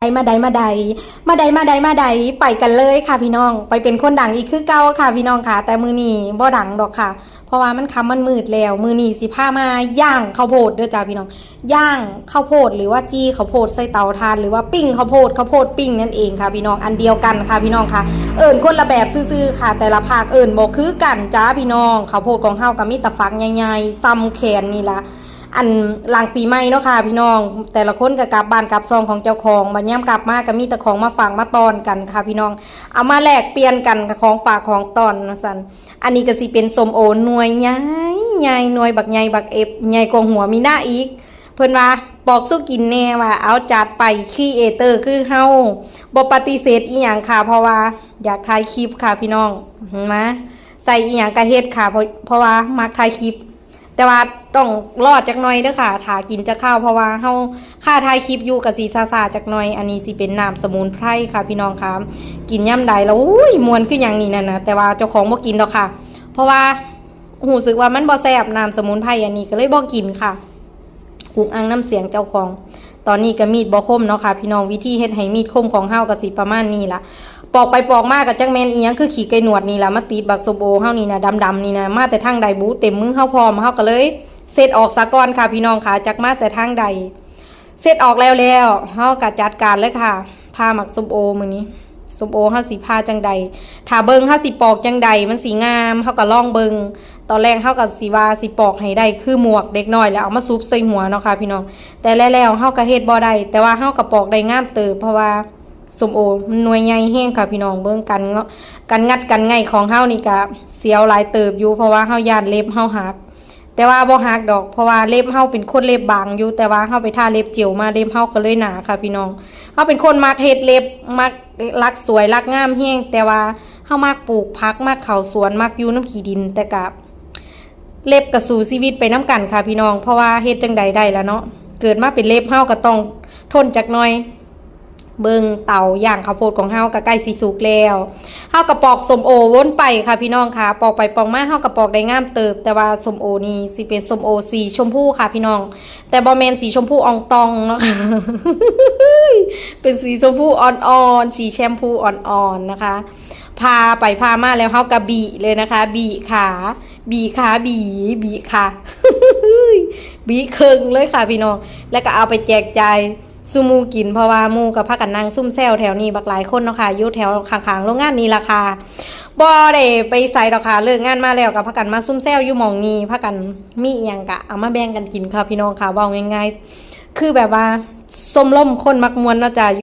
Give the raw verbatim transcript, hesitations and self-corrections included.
มาใดมาใด มาใดมาใดมาใด ไปกันเลยค่ะพี่น้อง ไปเป็นคนดังอีกคือเก่าค่ะพี่น้องค่ะ แต่มื้อนี้บ่ดังดอกค่ะ เพราะว่ามันค่ำมันมืดแล้ว มื้อนี้สิพามาย่างข้าวโพดเด้อจ้าพี่น้อง ย่างข้าวโพดหรือว่าจี่ข้าวโพดใส่เตาถ่าน หรือว่าปิ้งข้าวโพด ข้าวโพดปิ้งนั่นเองค่ะพี่น้อง อันเดียวกันค่ะพี่น้องค่ะ เอิ้นคนละแบบซื่อๆค่ะ แต่ละภาคเอิ้นบ่คือกันจ้าพี่น้อง ข้าวโพดของเฮาก็มีแต่ฝักใหญ่ๆ ส่ำแขนนี่ล่ะ อันหลังปีใหม่เนาะค่ะพี่น้อง แต่ละคนก็กลับบ้านกลับซองของเจ้าของ บัดยามกลับมาก็มีแต่ของมาฝากมาต้อนกันค่ะพี่น้อง เอามาแลกเปลี่ยนกันกับของฝากของต้อนว่าซั่น อันนี้ก็สิเป็นส้มโอหน่วยใหญ่ใหญ่ หน่วยบักใหญ่บักเอฟ ใหญ่กว่าหัวมีหน้าอีก เพิ่นว่าปอกสู้กินแน่ว่า เอาจัดไป ครีเอเตอร์คือเฮา บ่ปฏิเสธอีหยังค่ะ เพราะว่าอยากถ่ายคลิปค่ะพี่น้อง มาใส่อีหยังก็เฮ็ดค่ะ เพราะ เพราะว่ามักถ่ายคลิป แต่ว่าต้องรอจักหน่อยเด้อค่ะ ถ้ากินจักคราว เพราะว่าเฮา ค่าถ่ายคลิปอยู่ก็สิซ่าๆจักหน่อย อันนี้สิเป็นน้ำสมุนไพรค่ะพี่น้องค่ะ กินยามใดแล้ว อุ้ย ม่วนคือหยังนี่นั่นนะ แต่ว่าเจ้าของบ่กินดอกค่ะ เพราะว่ารู้สึกว่ามันบ่แซ่บ น้ำสมุนไพรอันนี้ ก็เลยบ่กินค่ะ อุกอังน้ำเสียงเจ้าของ ตอนนี้ก็มีดบ่คมเนาะค่ะพี่น้อง วิธีเฮ็ดให้มีดคมของเฮาก็สิประมาณนี้ล่ะ ปอกไปปอกมาก็จักแม่นอีหยัง คือขี้ไก่หนวดนี่ล่ะ มาติดบักส้มโอเฮานี่นะ ดำๆนี่นะ มาแต่ทางใดบุ เต็มมือเฮาพร้อม เฮาก็เลยเช็ดออกซะก่อนค่ะพี่น้องค่ะ จักมาแต่ทางใด เช็ดออกแล้วแล้ว เฮาก็จัดการเลยค่ะ ผ่าหมากส้มโอมื้อนี้ ส้มโอเฮาสิผ่าจั่งใด ถ้าเบิ่งเฮาสิปอกจั่งใด มันสิงาม เฮาก็ลองเบิ่ง ตอนแรกเฮาก็สิว่าสิปอกให้ได้คือหมวกเด็กน้อย แล้วเอามาซุบใส่หัวเนาะค่ะพี่น้อง แต่แล้วๆเฮาก็เฮ็ดบ่ได้ แต่ว่าเฮาก็ปอกได้งามเติบ เพราะว่าส้มโอมันหน่วยใหญ่แฮงค่ะพี่น้อง เบิ่งกันเงาะ กันงัดกันไงของเฮานี่ก็เสียวหลายเติบอยู่ เพราะว่าเฮาย้านเล็บเฮาหัก แต่ว่าบ่หักดอก เพราะว่าเล็บเฮาเป็นคนเล็บบางอยู่ แต่ว่าเฮาไปทาเล็บเจลมา เล็บเฮาก็เลยหนาค่ะพี่น้อง เฮาเป็นคนมักเฮ็ดเล็บ มักรักสวยรักงามแฮง แต่ว่าเฮามักปลูกผัก มักเข้าสวน มักอยู่นำขี้ดิน แต่กะเล็บก็สู้ชีวิตไปนำกันค่ะพี่น้อง เพราะว่าเฮ็ดจั่งใดได้ล่ะเนาะ เกิดมาเป็นเล็บเฮาก็ต้องทนจักหน่อย เบิ่งเตาย่างข้าวโพดของเฮาก็ใกล้สิสุกแล้ว เฮาก็ปอกส้มโอวนไปค่ะพี่น้องค่ะ ปอกไปปอกมาเฮาก็ปอกได้งามเติบ แต่ว่าส้มโอนี่สิเป็นส้มโอสีชมพูค่ะพี่น้อง แต่บ่แม่นสีชมพูอ่องตองเนาะค่ะ เป็นสีชมพูอ่อนๆ สีแชมพูอ่อนๆนะคะ ผ่าไปผ่ามาแล้วเฮาก็บีเลยนะคะ บีขา บีขา บี บีขา บีเคิ่งเลยค่ะพี่น้อง แล้วก็เอาไปแจกจ่ายสู่หมู่กิน เพราะว่าหมู่ก็พากันนั่งซุ่มแซวแถวนี้บักหลายคนเนาะค่ะ อยู่แถวข้างๆโรงงานนี่ล่ะค่ะ บ่ได้ไปไสดอกค่ะ เลิกงานมาแล้วก็พากันมาซุ่มแซวอยู่หม่องนี้ พากันมีอิหยังก็เอามาแบ่งกันกินค่ะพี่น้องค่ะ เว้าง่ายๆ คือแบบว่าชมรมคนมักม่วนเนาะจ้ะ